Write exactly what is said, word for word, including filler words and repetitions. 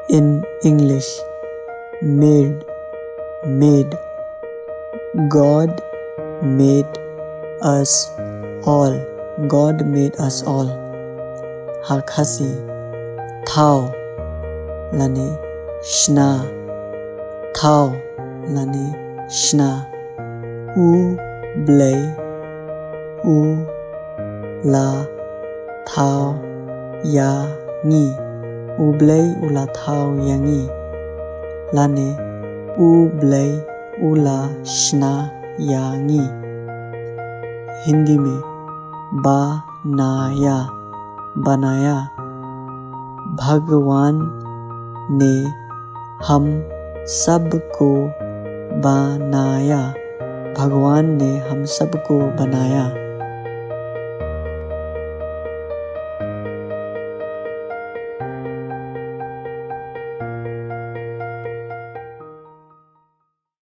In English, made, made. God made us all. God made us all. Ha Khasi, thaw lane shna. Thaw lane shna. U Blei u la thaw ïa ngi. U Blei u la thaw ïa ngi. Lane U Blei u la shna ïa ngi. Hindi mein, banaya, banaya. भगवान ने हम सबको बनाया. भगवान ने हम सबको बनाया.